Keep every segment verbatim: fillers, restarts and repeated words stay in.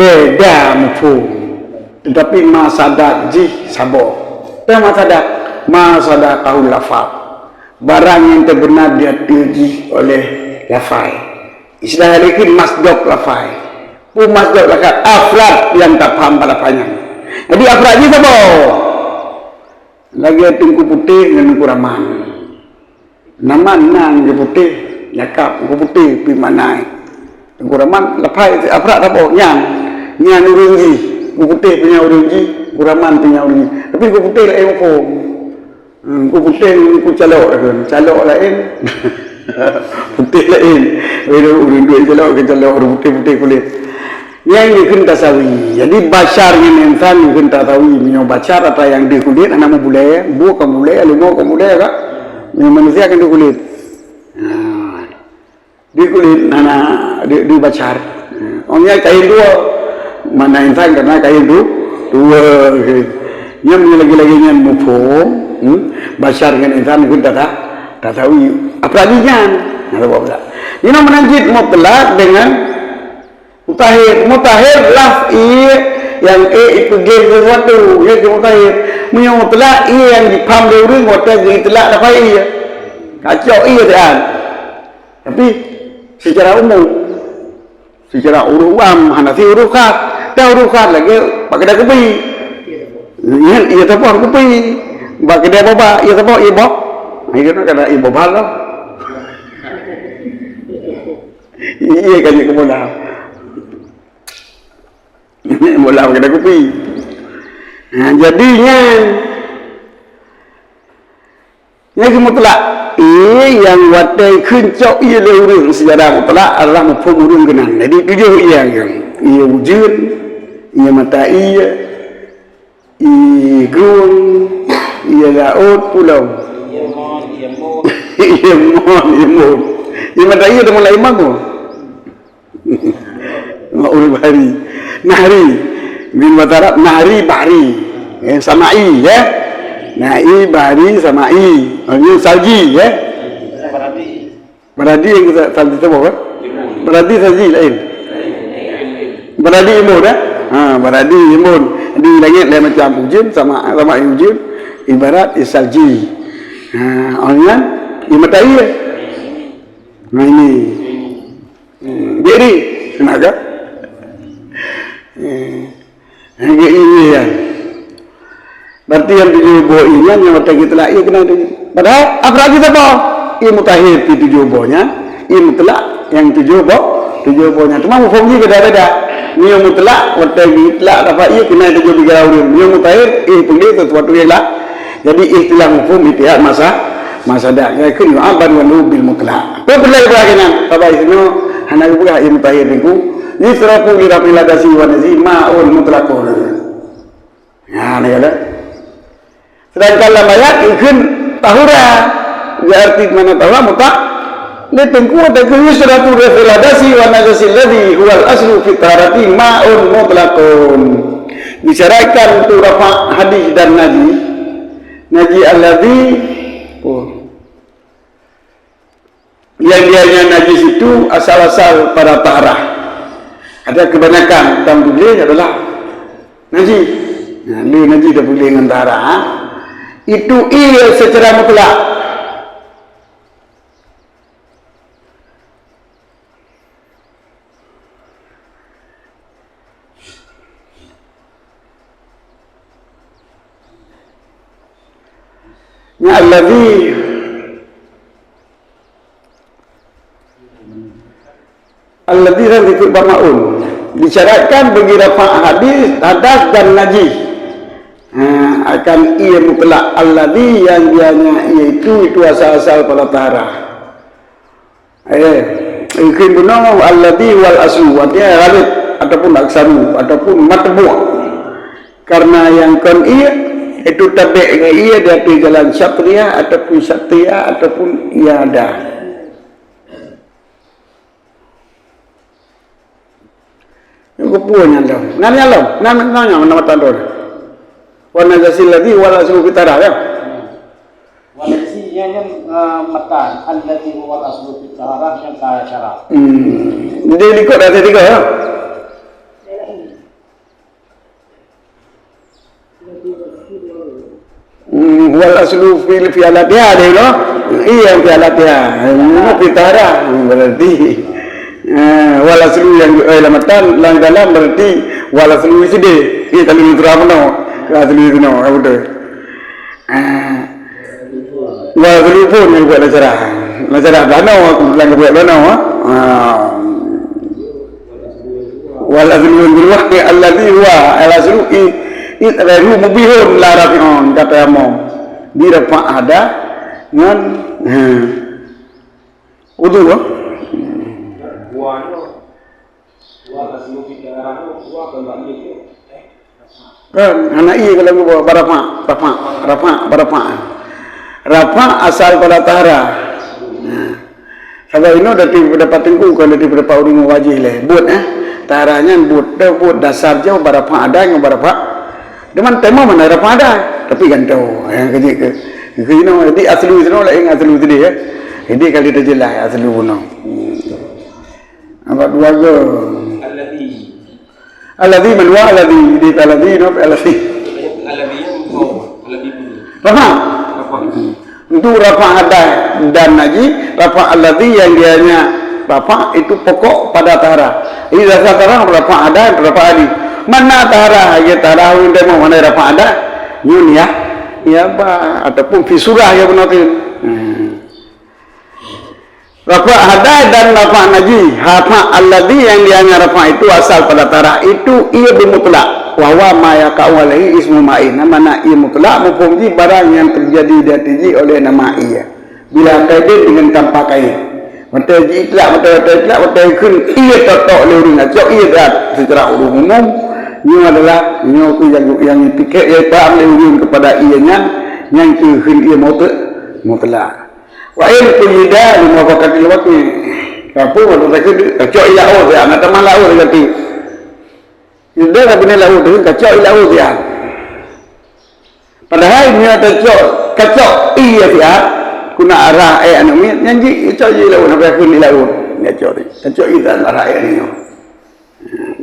Beda mafhum, tetapi ma sadaq jih saboh. Teuh ma sadaq, ma sadaqahul lafaz. Barang nyang teubeuna di ateueh jih oleh lafai. Istilah laén kheun masdaq lafai. Peue masdaq lafai? Afrad nyang tapaham bak lafai nyan. Jadi afrad jih saboh. Lagèe Teungku Putéh ngon Teungku Raman. Nama nang Teungku Putéh, nyakap Teungku Putéh pi makna. Teungku Raman lafai afrad saboh nyan. Nyan ureueng jih. Teungku Putéh punya ureueng jih, Teungku Raman punya ureueng jih. Tapi Teungku Putéh laén mafhum. Hmm, Teungku Putéh ngon Teungku Calok laén. Calok laén. Putéh laén. Ureueng, ureueng duek calok keu calok, ureueng putéh-putéh kulét. Nyan geukheun tasawi. Jadi basyar ngon insan geukheun tasawi. Meunyoe basyar atra nyang deuh kulét hana meubulée, bu ka meubulée, leumo ka meubulée ka. Meunyoe manusia kan deuh kulét. Nah, deuh kulét hana deuh, deuh basyar. Ong nyan kayém dua. Mana insan karena kayém du-, dua. Nyan meunyoe lagèe-lagèe nyan mafhum, hmm? Basyar ngon insan geukheun tata-, tasawi. Apalagi nyan. Nah, nampak tak? Nyoe meunan cit mutlak dengan mutahir. Mutahir lah ié nyang ék ipeugét sesuatu, ié keu mutahir. Meunyoe mutlak, ié nyang jipaham lé ureueng watèe geuitlak lafai ié. Kacok ié teuan. Tapi secara umum, secara huruf am, hana si huruf khas. Dah huruf khas lagèe bak keudè kupi. Ié, ié saboh kupi. Bak keudè boba, ié saboh, ié boh. Ié kena, kena ié boba lah. Ié kan ié keu bola. Bola bak keudè kupi. Ha, jadi nyan. Nyan keuh mutlak. Ié nyang watèe kheun cok ié lé ureueng secara mutlak adalah mafhum ureueng keunan. Jadi tujoh ié nyan. Ié ujeuen, ié mata ié, ié grueng, ié laôt, pulo. Ié mon, ié mon. Ié mon, ié mon. Ié mata ié teuma laén mako. Ma'ul bahri. Nahri. Min bahasa Arab, nahri, bahri. Eh, sama'i, ya. Na'i, bahri, sama'i. Oh, ini salji, ya. Baradi yang kita salji tu apa? Baradi salji lain. Baradi imun, ya. Ha, baradi imun. Di langit lain macam ujeuen, sama, sama ujeuen. Ibarat salji. Ha, orang kan? Di mata iya. Nah, ini. Hmm, jadi, kenapa? Hmm. Jadi, ini ya. Berarti nyang tujoh boh ié nyan nyang watèe geutlak ié keunan tujoh. Padahai afrad jih saboh. Ié mutahir pih tujoh boh nyan, ié mutlak nyang tujoh boh, tujoh boh nyan. Cuma mafhum jih beda-beda. Meunyoe mutlak, watèe geutlak lafai ié keunan tujoh bicara ureueng. Meunyoe mutahir, ié peugét sesuatu nyang lah. Jadi, ikhtilaf mafhum ittihad masa, masa dak. Nyan keuh yu'abbaru anhu bil mutlaq. Peue peulai bak nyan? Saban sinoe hana geupeugah ié mutahhir teungku. Yusrafu li raf'il hadasi wan najasi ma'un mutlaqun. Nah, ni kata. Sedangkan lam ayat ikheun tahura. Berarti mana tahura mutlak? Ni teungku kata yusrafu li raf'il hadasi wan najasi alladzi huwal aslu fi taharati ma'un mutlaqun. Disyaratkan untuk rafa' hadis dan najis. Najis alladzi, oh, yang dianya najis itu asal-asal pada taharah. Ada kebanyakan tam tuléh adalah najis. Nah, le najis dah boleh dengan taharah, ha? Itu iya secara mutlak. Nya alladzi, alladzi dan ikut bamaun disyaratkan bagi rafa' hadis, hadas dan najis. Ha, akan iya mutlak alladzi yang dianya iaitu itu asal-asal pada taharah. Eh, ikheun bunoe alladzi wal aslu, artinya ghalib ataupun aksaru ataupun matbu'. Karena yang kon iya itu tabi' ngon iya di ateueh jalan syatriyah ataupun syatriyah ataupun iadah. Nyoe keupeue nyan lom? Nan nyan lom? Nan, nan nyan nama tanda. Wa najasil ladzi wala suhu fitara, ya? Wa najasi nyan, nyan, eh, matan. Alladzi huwal aslu fit taharah nyang ka syarat. Hmm. Jadi likot ada tiga, ya? Hmm, wal aslu fi, fi alatiha deh, no? Iya, fi alatiha. Ini fi tahara. Berarti, eh, wal aslu yang, eh, lam matan, lam dalam berarti wal aslu sideh. Ini kalau surah apa, no? Aslu itu, no? Apa tu? Ah. Wal aslu pun yang buat lam syarah. Lam syarah dah, no? Aku bilang ke buat dah, no? Ah. Wal aslu, alladhi huwa, al aslu i, i, ghairu mubihun la rafi'un, kata Imam. Di rafa' hadas ngon, ha. Wudu, ha? Kan, hana ié kalau geuba, barafa', rafa', rafa', barafa'. Rafa' asal pada tahara. Nah. Sabab inoe dari pendapat teungku, bukan dari pendapat ureuëng wajih lé. Buet, eh. Tahara nyan buet, dah buet dasar jauh barafa' hadas ngon barafa'. Teuma tayamum mana rafa' hadas, tapi gantoe. Eh, kejik ke. Ke inoe, jadi aslu inoe lain aslu tadi, ya. Jadi kalau kita jelas aslu bunoe. Hmm. Abad dua go. Alladhi. Alladhi man huwa alladhi, di alladhi, no, alladhi. Alladhi yang kau, alladhi dulu. Rafa'. Rafa'. Untuk rafa' hadas dan najis, rafa' alladhi yang dianya rafa' itu pokok pada tahara. Jadi dasar tahara rafa' hadas, rafa' hadis. Mana tahara, ya tahara, yang dia mau mana rafa' hadas? Nyun ya. Ya, apa? Ataupun fi surah ya benar tu. Hmm. Rafa' hadas dan rafa' najis. Rafa' alladhi yang dianya rafa' itu asal pada tahara itu ia bermutlak. Wa huwa ma yaqa'u alaihi ismu ma'in. Nama na ia mutlak, mafhum jih barang yang terjadi di atas jih oleh nama ia. Bila kaidin dengan tanpa kaid. Watèe jiitlak, watèe, watèe itlak, watèe kheun ia totok lé ureueng, acok ia that secara umum. Nyoe adalah, nyoe ku yang, yang dipikir, ia paham lé ureueng kepada ia nyan, nyan keu kheun ia mutlak. Mutlak. Wa in quyida li muwafaqatil waqti. Kapeue maksud takheun, kacok ié laôt siat, na tamah laôt gaki. Nyan ka beuna laôt teuh, kacok ié laôt siat. Padahai meunyoe tacok, kacok ié siat, keuneuk arah ék aneuk miet, nyan jih cok ié laôt, hana payah kheun ié laôt. Nyan cok, kacok ié siat arah ék aneuk nyoe.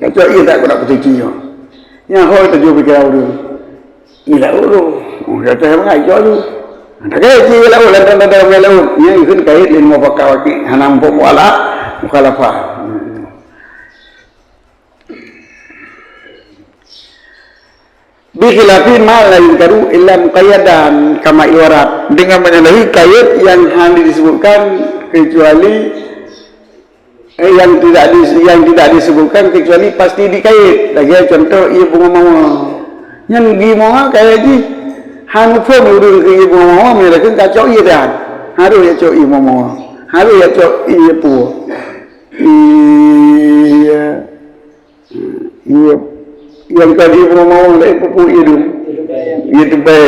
Kacok ié that keuneuk peusuci nyoe. Nyang hôi teujoh pikiran ureueng. Ié laôt. Oh, kata mangat ijok tu. Dah kaya ié laôt, lantang-lantang ié laôt. Nyan kheun kait lé muwafaqah waqi', hana muphom muala-, mukhalafah. Bi khilafi ma la yunkaru illa muqayyadan kama yu'raf. Dengan menyalahi kait yang hana disebutkan kecuali Eh, yang tidak di-, yang tidak disebutkan kecuali pasti dikait. Lagèe contoh, ié bungoh mawar. Nyan geuié mawar kaya jih. Hana muphom ureueng keu ié bungoh mawar, meunyo kacok ié tan. Harôh ya cok ié bungoh mawar. Harôh ya cok ié peue. Ié, ié, nyang ka di bungoh mawar laén peue-peue ié dum. Ié teubai.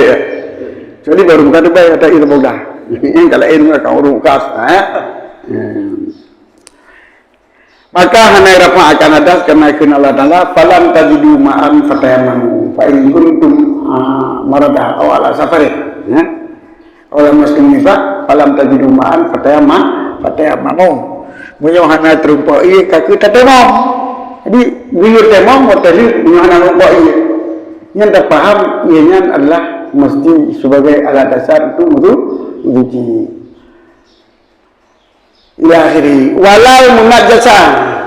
Jadi baru bukan teubai, ada ié teubai dah. Nyang ka laén ka ureueng khas, ha? Hmm. Maka hana rafa' akan hadas, karena kheun Allah Taala, "Falam tajidu ma'an fatayammamu, fa in kuntum, ah, marada aw ala safarin." Ya. Aw lam yaskun nifaq, "Falam tajidu ma'an fatayamma-, fatayammamu." Meunyoe hana teurumpok ié, ka kheueh tatayamum. Jadi, geuyue tayamum, watèe lheueh, meunyoe hana teurumpok ié. Nyan tapaham, ié nyan adalah mesti sebagai alat dasar untuk wudu, wudu jih. Ila akhirih. Walau munajjasa.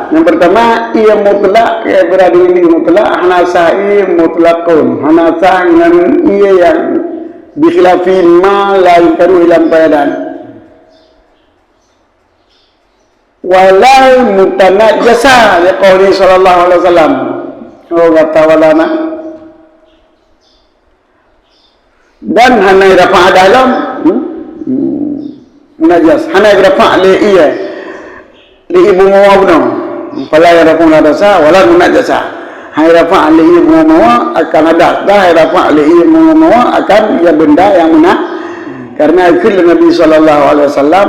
Yang pertama, ié mutlak, ié berada ini mutlak, hana sah ié mutlakun. Hana sah ngon ié yang bikhilafi ma la yunkaru illa muqayyadan. Walau mutanajjasa, ya qauli sallallahu alaihi wasallam. Oh, kata walana. Dan hana rafa' dalam, hmm? Hmm. Najas. Hana rafa' lé ié. Lé ié bungoh mawar bunoe. Fala yarfa'u hadasa wala munajjasa. Hana rafa' lé ié bungoh mawar akan hadas. Dan hana rafa' lé ié bungoh mawar akan ya benda yang mena-, karena kheun Nabi sallallahu alaihi wasallam,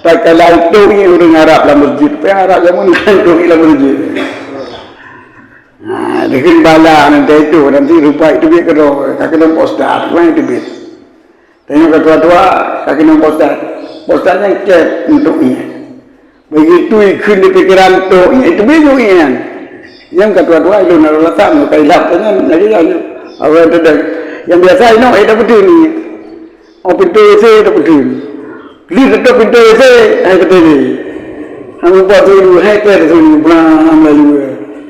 tatkala itu ureueng Arab lam masjid. Ureueng Arab zaman itu lam masjid. Ha, dikheun bala nanti itu, nanti rupa itu biet keudroe, ka keunong Pak Ustaz, rupa itu biet. Tanya ke tua-tua, ka keunong Pak Ustaz. Pak Ustaz nyan kép untuk ié. Begitu ikheun di pikiran tu, ié itu biet juga ié nyan. Nyang ke tua-tua, ilôn na rasa, muka ilap tu nyan, lagi nyan. Awak tu dah, Nyang biasa inoe hai tapeuteun. Oh, pintoe WC tapeuteun. Li tutup pintoe WC hai tapeuteun. Hana muphom su hai teh su blang lalu.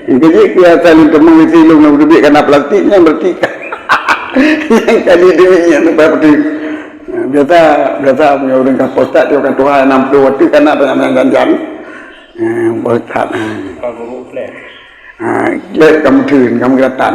Gaji biasa lôn teumong WC lôn na beuteubiet kana plastik nyang berarti. Nyang kali demi nyang tapeuteun. Biasa, biasa punya ureueng ka postat tu kan tuha enam puluh waktu kana janjan. Eh, postat. Pak Guru Flash. Ha, lét kamu theun, kamu geuratan.